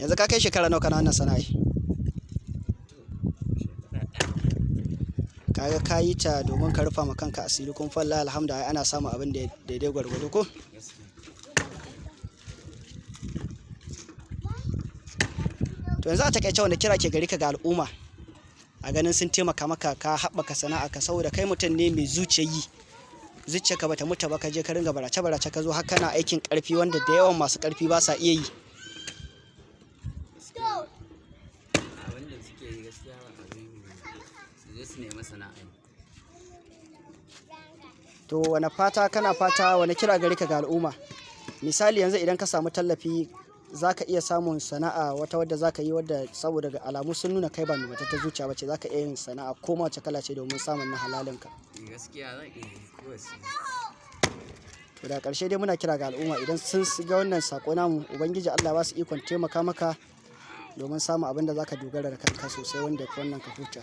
Yanzu ka kai shekara nawa kana wannan sana'a? Shekara ɗaya. Kaga ka yi ta domin ka rufa ma kanka asiri, kun falla alhamdulillah ana samun abin da daidai gwargwado ko? Gaskiya. To yanzu a takaice wanda kira ke gari ka ga al'umma a ganin sun taimaka maka ka haɓaka sana'a ka, saboda kai mutum ne mai zuciya yi. Zuciyarka bata mutu ba, ka je ka ringa barace barace ka zo har kana aikin ƙarfi wanda da yawan masu ƙarfi ba sa iya yi. Gaskiya abin da suke yi gaskiya ba abin yi ba. Su je su nemi sana'a yi. To wane fata kana fata, wane kira gari ka ga al'umma? Misali yanzu idan ka samu tallafi za ka iya samun sana'a wata wadda za ka yi wadda saboda ga alamu sun nuna kai ba mai matattar zuciya ba ce, za ka iya yin sana'a ko ma wace kala ce domin samun na halalinka. Eh, gaskiya zan iya yi kowace. To da ƙarshe dai muna kira ga al'umma idan sun ga wannan sako namu, Ubangiji Allah ba su ikon taimaka maka domin samun abin da za ka dogara da kanka sosai wanda ya fi wannan ka huta.